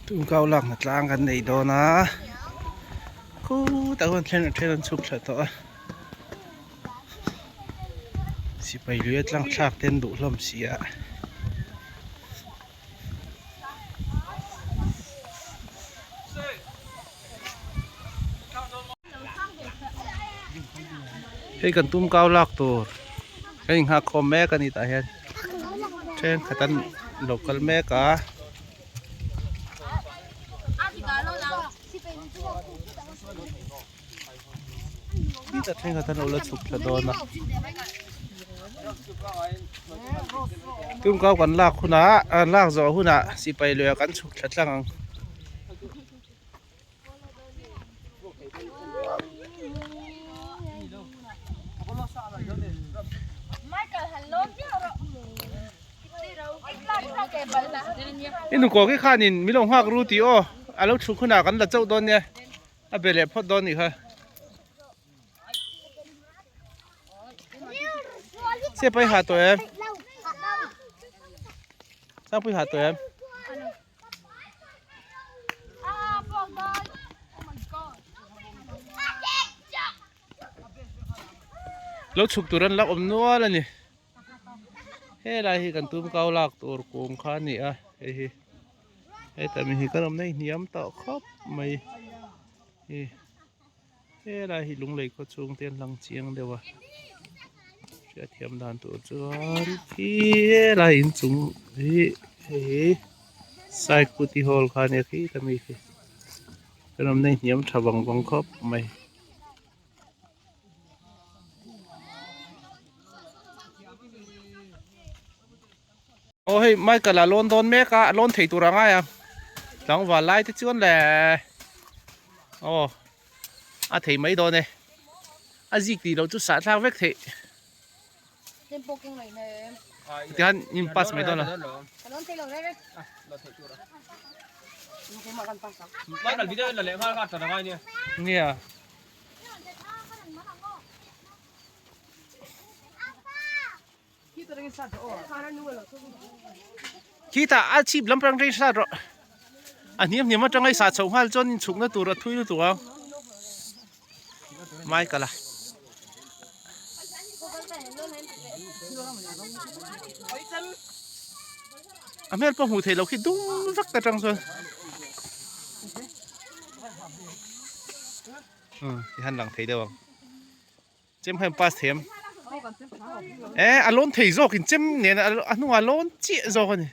Tumkau lak hna tlang kan nei dawn a khutah khuan then a then an chhuk thla tawh a sipai lui a tlang thlak te an duh hlawm si a. Hei kan tumkau lak tur kan inghak khawm mek a ni tah hian thenkhat an lo kal mek a. Khitah thenkhat an lo la chhuk thla dawn a tumkau kan lak hunah lak zawh hunah sipai lui ah kan chhuk thla tlang ang. I nukaw khi khanin min lo nghak ru tih aw a lo chhuk hunah kan la chauh dawn nia a be leh phawt dawn nih kha Step ai ha tawh em Sangpui ha tawh em. Lo chhuk tur an la awm nual a ni helai hi kan tum kau lak tur kung kha a ni a hei hi heta mi hi kan awm na hi hniam tawh khawp mai hi helai hi lunglei khaw chhung te an lang chiang deuh a hriatthiam dan tur chuan khi helai inchung hi hei hi saikuti hall kha a nia khi ta mi khi kan awmna hi hniam tha vang vang khawp mai. Aw hei Michael a lawn dawn mek a a lawn thei tur a ngai a tlangval lai te chuan le aw a thei mai dawn e a zik tih loh chu sah thlak vek theih tikhan in pass mai dawn a. Nia. Khitah a chhip lam pang rei hrat rawh a hniam hniam atanga i sah chhoh nghal chuan inchhukna tur a thui lutuk ang mai kala a hmel pawh hmuh theih loh khi dum vek ta tang chuan tihan lang thei deuh ang. Chem kha in pass thei em? Eh, a lawn thei zawk in chem nen a hnungah a lawn chiah zawk a ni.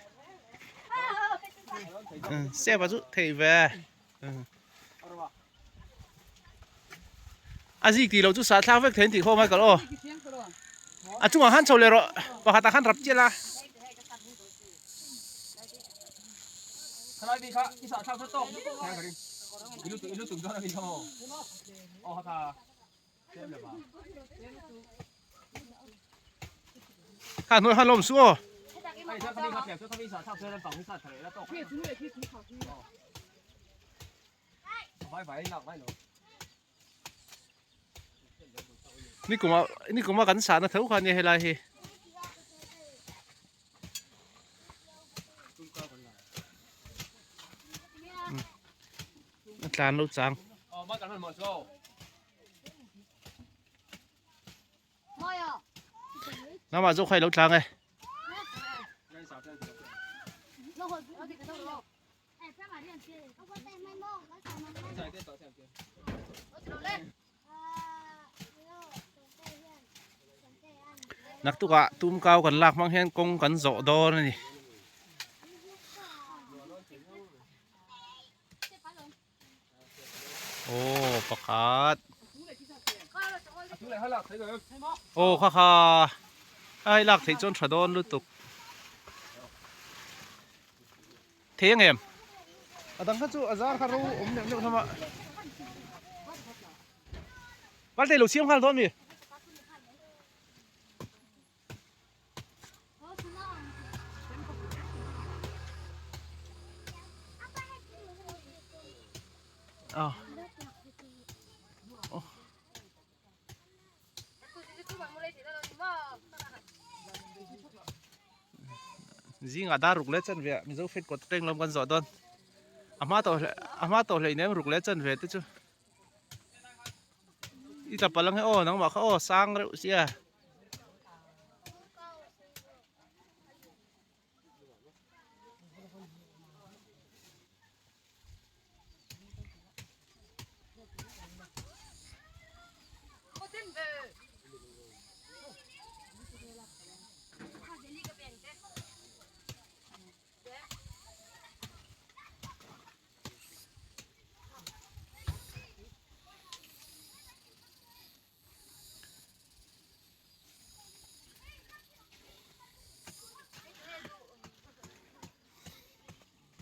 Step ah chu thei ve. A zik tih loh chu sah thlak vek thei an tih khawm a kal aw. A chungah khan chho leh rawh pakhat ah khan rap chiah la. Kha hnuai khan lawm suh aw. Nikuma nikuma kan sahna tho kha nia helai hi. A tlan lo chang. Namah zawk kha i lo tlang e. Naktukah tumkau kan lak hmang hian kawng kan zawh dawn a ni. Aw pakhat Aw kha kha a hei lak theih chuan tha dawn lutuk Thei ang em a dang kha chu a zar kha ro awm neuh neuh hlawm a Valte lo siam nghal dawn mi. Ờ. Zingah dar ruk leh chan ve ah Mizo Fate kawt reng lam kan zawh dawn. A hma tawh a hma tawh hleinem ruk leh chanve te chu. I tla palh ang e aw nangmah kha aw sang reuh sia.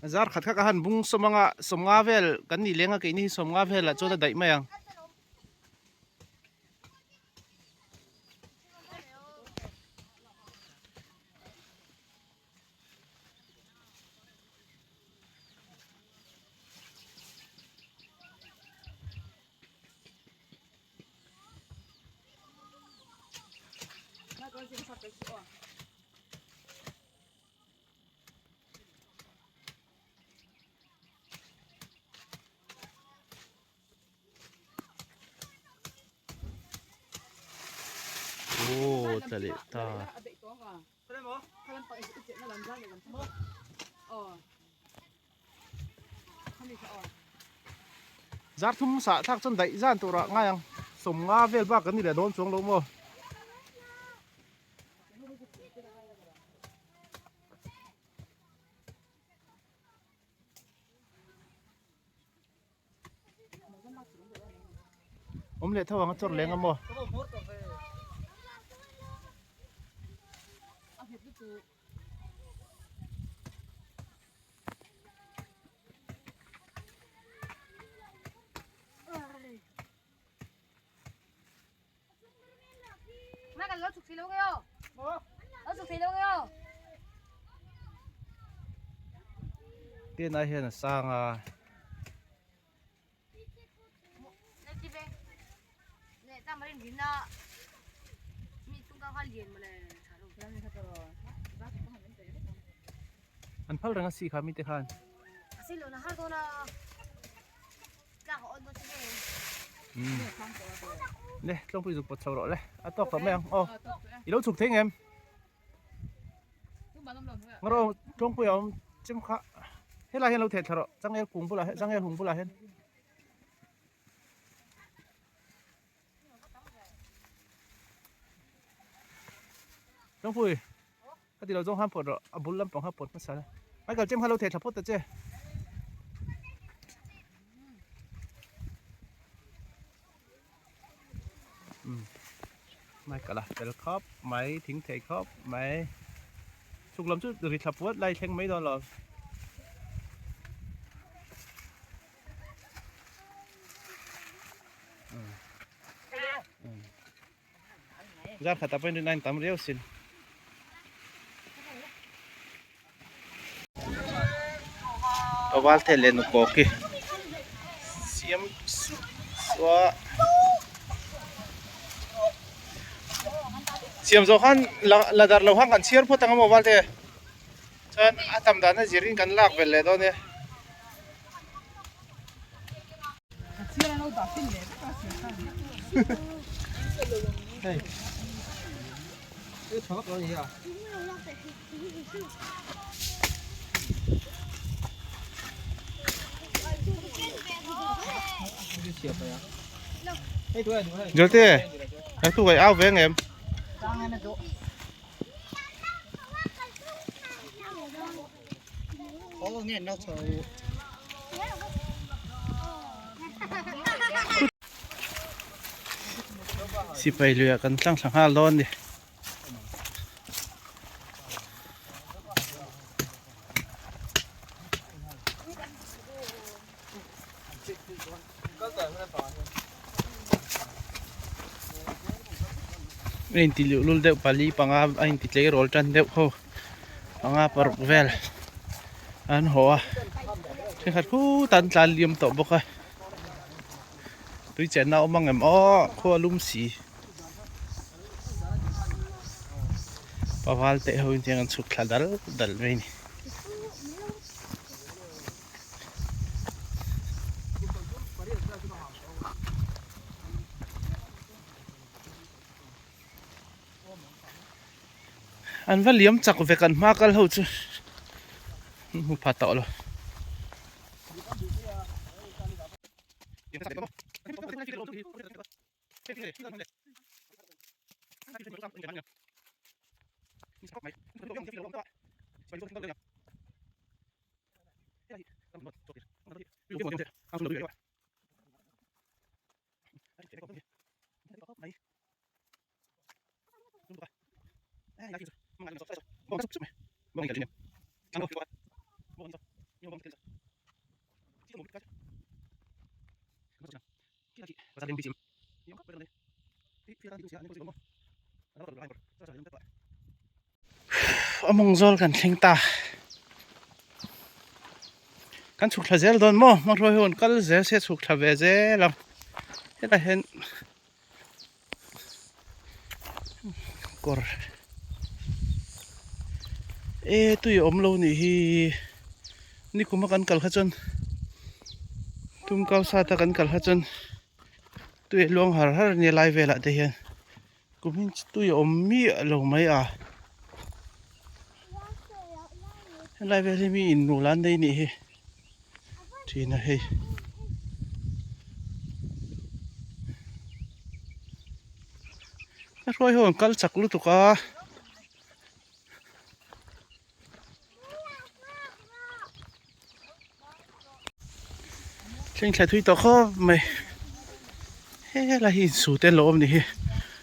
Zar khat kha ka han bung sawm anga sawmnga vel kan nih leng a keini hi sawmnga velah chuan a daih mai ang. Aw tla leh ta. Zar thum sah thlak chuan daih zan turah ngai ang sawmnga vel bak kan ni leh dawn chuang lo maw. Awm leh tho ang a chawr leng a maw. Tin ai hian a sang a. An phal reng a si kha mite khan. Le tlawngpui zuk pawt chho rawh le a tawk tawh mai ang aw i lo chhuk thei ngem ngaraw tlawngpui a awm chem kha helai hian lo theh thla rawh changel kung bulah hian changel hung bulah hian. Tlawngpui Ka ti lo zawng khan pawt rawh, a bul lampang kha pawt hmasa la. Michael chem kha lo theh thla phawt ta che. Michael a fel khawp mai, thing thei khawp mai. Chhuk lam chu ri thla puat lai thleng mai dawn lo. Zar khat ah pawhin rin a intam riau sin. Paval the leh nukawk hi siam suh suah siam zawh khan la dar lo khan kan chhiar phawt ang a maw valte chuan a tam dan a zirin kan lak belh leh dawn nia. Jolte, nang tu kai au ve ngem. Sipai lui ah kan tlang thla nghal dawn a ni. A inti luhlul deuh pali panga a inti tleirawl tan deuh ho panga paruk vel an haw a thenkhat khut an tlan liam tawh bawk a tui chenna a awm ang em aw khua lum si paval te ho in tiang an chhuk thla dal dal mai a ni. An va liam chak ve kan hma kal ho chu an hmu pha tawh lo. A mawng zawl kan thleng ta kan chhuk thla zel dawn maw hmanrua hi rawn kal zel se chhuk thla ve zel ang hetah hian kawr e tui a awm lo nih hi nikum a kan kal kha chuan tumkau sat a kan kal kha chuan tui a luang har har a nia lai velah te hian kum hi tui a awm miah lo mai a helai vel hi mi in rul an nei nih hi thin a hei. A hruai ho an kal chak lutuk a. Thleng thla thui tawh khawp mai. Helai hi insu te an lo awm ni hi.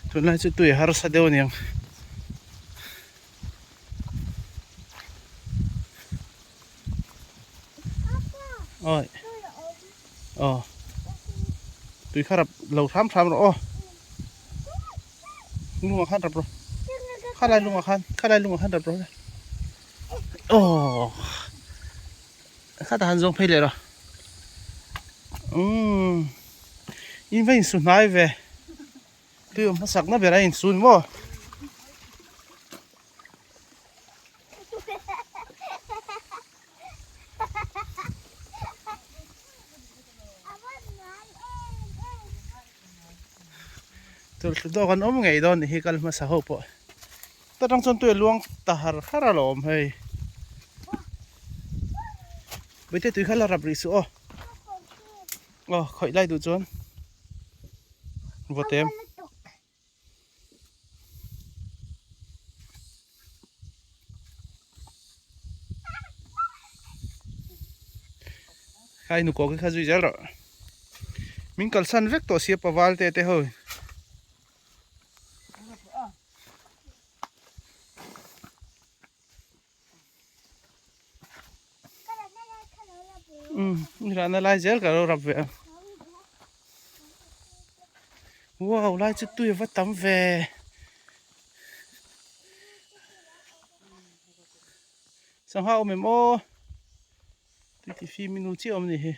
Tunlai chu tui a harsa deuh aniang. Oi. Aw. Tui kha rap lo hram hram rawh aw. Lungah khan rap rawh. Khalai lungah khan, khalai lungah khan rap rawh. Aw. Kha ta han zawng phei leh rawh. Umm. In va insu hnai ve. Tui awm hmasak na ber a insun maw. Tawlhthlu dawk an awm ngei dawn nih hi kal hmasa ho pawh. Ta tang chuan tui a luang ta har har a lo awm hei. Bawihte tui kha la rap rih suh aw. Aw khawih lai duh chuan vawtem. Khai nu kawk hi kha zui zel rawh. Min kalsan vek tawh sia paval te te ho. Umm i rahna lai zel ka lo rap ve ang. Wow lai chu tui a va tam ve. Sangha awm em aw. Tui ti fim inu chiah awm ni hi.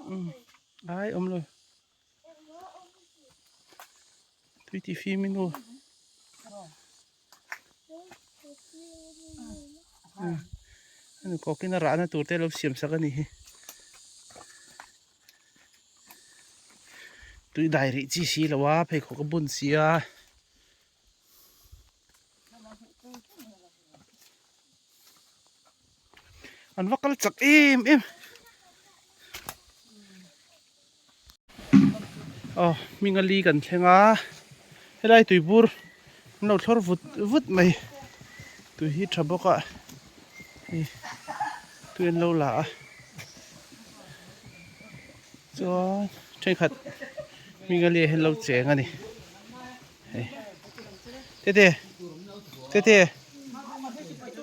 Umm ai awm lo. Tui ti fim in aw. Ani kawkin a rahna tur te lo siam sak a ni hi. Tui dai rih chi si lo a pheikhawk a bun si a. An va kal chak em em. Aw hming a li kan thleng a helai tuibur an lo thlawr vut vut mai tui hi tha bawk a hei tui an lo la a chuan thenkhat hming a li ah hian lo cheng a ni hei tete tete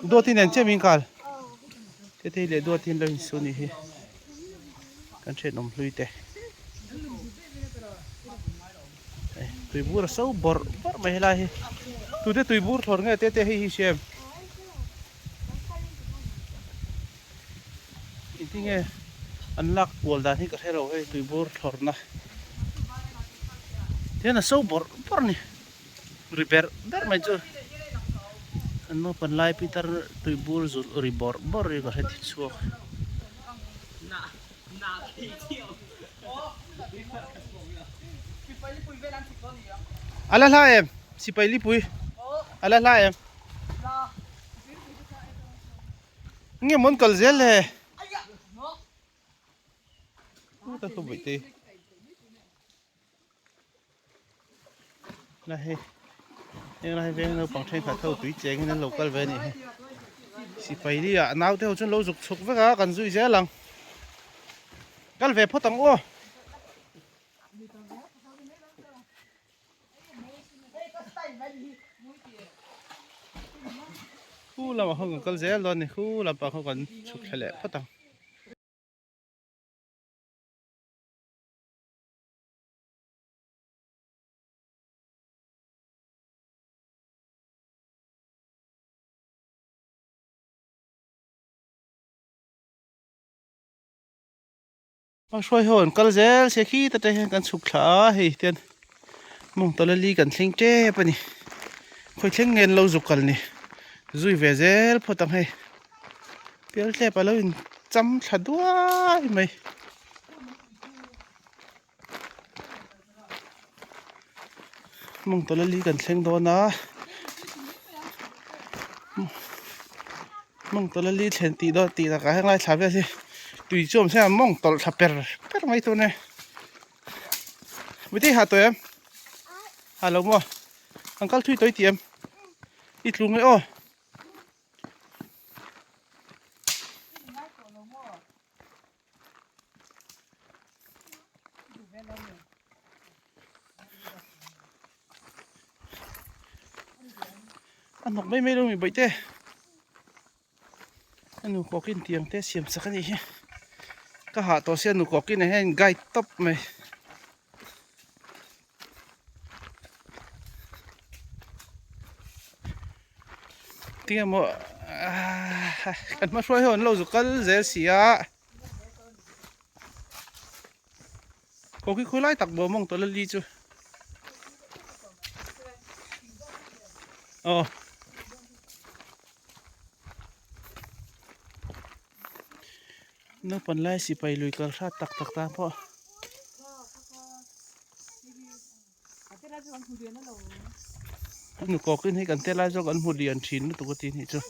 duatin nen chiah min kal tete leh duatin lo insu a nih hi. Kan thenawm hlui te hei tui bur a so bawrh bawrh mai helai hi tute tui bur thlawr nge te te hei hi hria em engtin nge an lak kual dan hi ka hre lo hei tui bur thlawr na tihian a so bawrh bawrh a ni ri berh berh mai chu an naupan lai pitar tui bur zulh ri bawrh bawrh hi ka hre thei chhuak. A la hla em? Sipai lipui a la hla em? Nge mawn kal zel le? Ta khu bawih te. La hei heng lai veng naupang thenkhat ho tui cheng in an lo kal ve a nih hi sipai li ah naute ho chuan lo zuk chhuk vek a kan zui zel ang kal ve phawt ang aw. Khu lamah khawn kan kal zel dawn a ni khu lampang khaw kan chhuk thla leh phawt ang. A hruai ho an kal zel se khi ta te hian kan chhuk thla a hei tian mawng tawlh a li kan thleng tep a ni khawi thleng nge an lo zuk kal ni zui ve zel phawt ang hei pial tlep a lo in cham thla duai mai. Mawng tawlh a li kan thleng dawn a mawng tawlh a li thlen tih dawn tih takah hian ngaithla vel hi tui chu awm se a mawng tawlh thla per per mai tur a ni mite ha tawh em ha lo maw an kal thui tawih tih em i tlu nge aw. A hnawk mai mai lo mi bawihte a nu kawkin tiang te siam sak a nih hi ka hah tawh sia nu kawkin ah hian guide tawp mai. Tinge maw kan hma hruai ho an lo zu kal zel si a. Khaw khi khawi lai tak maw mawng tawlh a li chu. Aw. Naupan lai sipai lui kal hrat tak tak ta pawh. Nu kawkin hei kan te lai zawk an hmu lian thin lutuk a tih nih chu.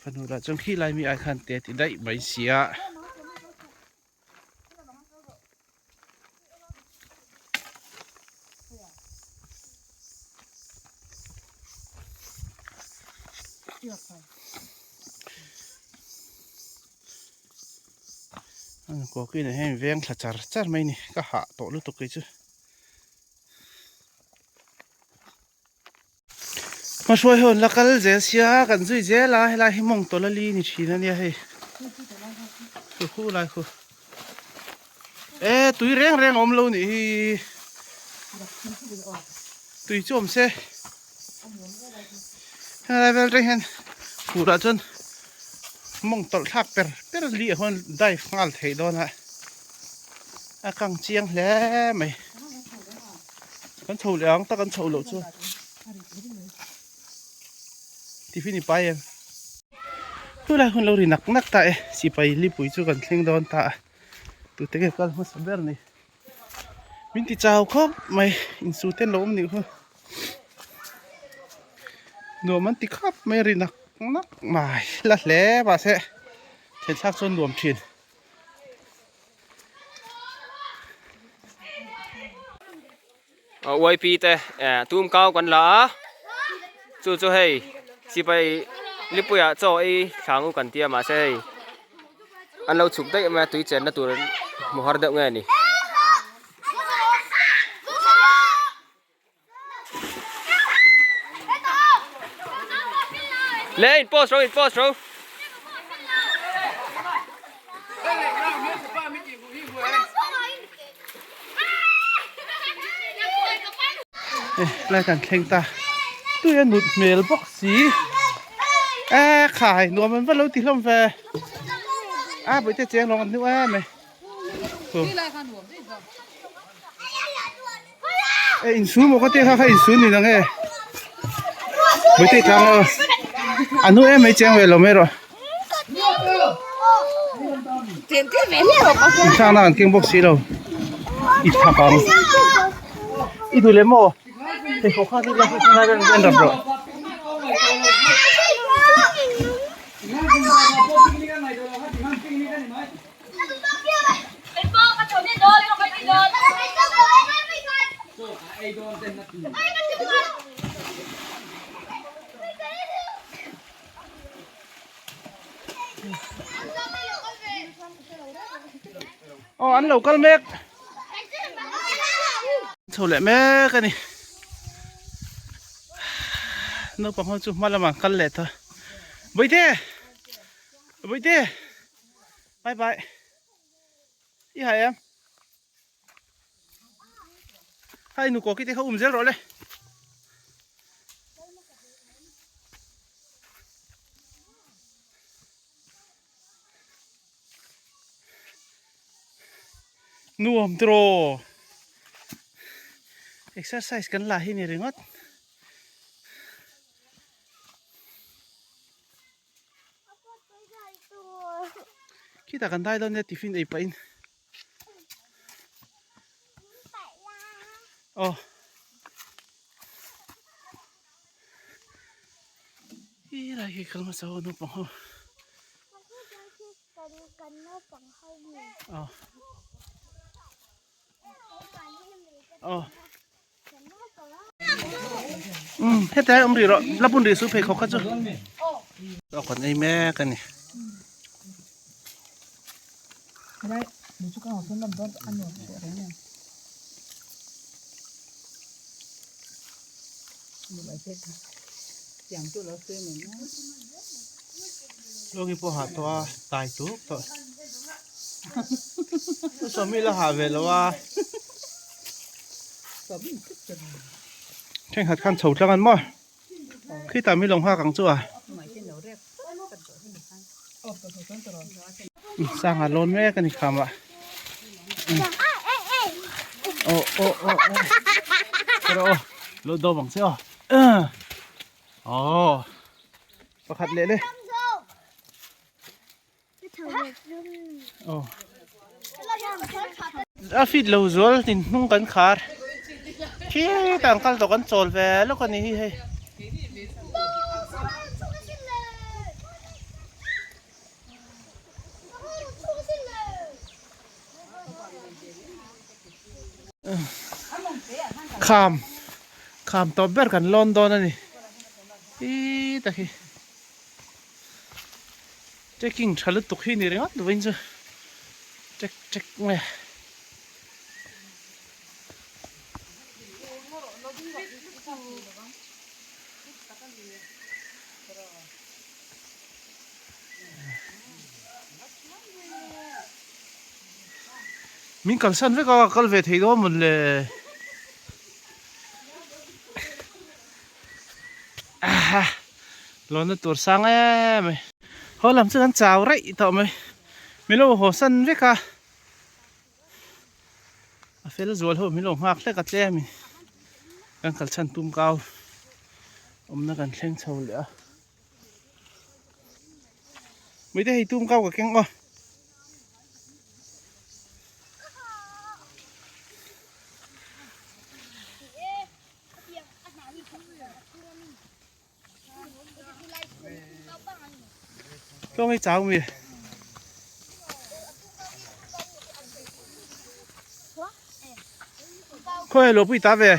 Fanu lah chuan khi lai mi ai khan te ti daih mai sia. Kawkin ah hian veng thla char char mai a ni ka hah tawh lutuk kei chu. Hmahruai ho an la kal zel sia kan zui zel a helai hi mawng tawlh a li ni thin a nia hei khu khu lai khu e tui reng reng a awm lo nih hi tui chu awm se helai vel reng hian fur ah chuan mawng tawlh thlak per per li ah huan dive nghal theih dawn a a kang chiang hle mai. Kan chho leh ang tak an chho loh chu tiffin i pai em chulai hun lo ri nak nak ta e sipai lipui chu kan thleng dawn ta a tute nge kal hmasa ber ni min ti chau khawp mai insu te an lo awm nih khu nuam an ti khawp mai ri nak nak mai la hle mahse thenthlak chuan nuam thin. YP te tum kau kan la a chu chu hei sipai lipui ah chaw ei thlang u kan tia mahse hei an lo chhuk daih mai a tui chenna tur hmu har deuh nge ni. Le in post ro in post ro. Lai kan thleng ta tui a nut hmel bawk si e khai nuam an va lo ti hlawm ve a bawihte cheng lawng an hnu em mai. E insu maw ka tia kha kha insu ni nang e Bawihte tlang aw a nu em mai cheng ve lo mai rawh. Inthlakna kan keng bawk si lo i thak ang i duh leh maw hei haw kha ila lai vel en rap rawh. Aw an lo kal mek chho leh mek a ni naupang ho chu hma lamah an kal leh ta bawihte bawihte bye bye i hai em Hai nu kawki te kha um zel rawh le. Nuam tiraw. Exercise kan la hi ni ringawt. Khitah kan dai dawn nia tiffin ei pahin. Aw. Hi lai hi kal hmasa ho naupang ho. Aw. Aw. Um heta awm rih rawh la bun rih su pheikhawk kha chu a kan ei mek a ni. Luangi pawh hah tawh a tai tuk tawh Sawmi la hah ve lo a. Thenkhat khan chho tlang an maw khitah mi lo nghak ang chu a sangha lawn mek a ni kham ah aw aw aw aw aw lo dawm ang che aw aw pakhat leh le. A fit lo zual tin hnung kan khar khitah an kal tawh kan chawl ve lawk a ni hi hei. Kham kham tawp ber kan lawn dawn a ni khitah khi. Trekking tha lutuk hi ni ringawt lovin chu trek trek mai a. Min kalsan vek a kal ve thei dawn mawn le. Lawnna tur sang em mai. Haw lam chu kan chau raih tawh mai. Min lo haw san vek a. A fel zual ho min lo nghak hlek a tlem in. Kan kal chhan tum kau awmna kan thleng chho leh a. Mite hei tum kau ka keng aw. Tlawng hi chau mi. Khawi lo pui ta ve.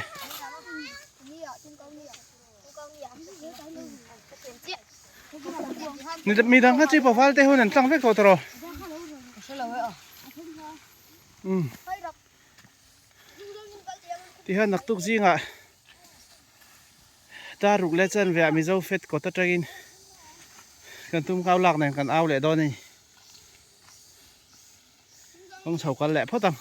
Mi dang kha chi pawhval te hun an tlang vek tawh tawh. Um. Tihian naktuk zingah dar ruk leh chuan veah Mizo fet kawt atangin kan tum kau lak nen kan au leh dawn a ni. Kawng chho kal leh phawt ang.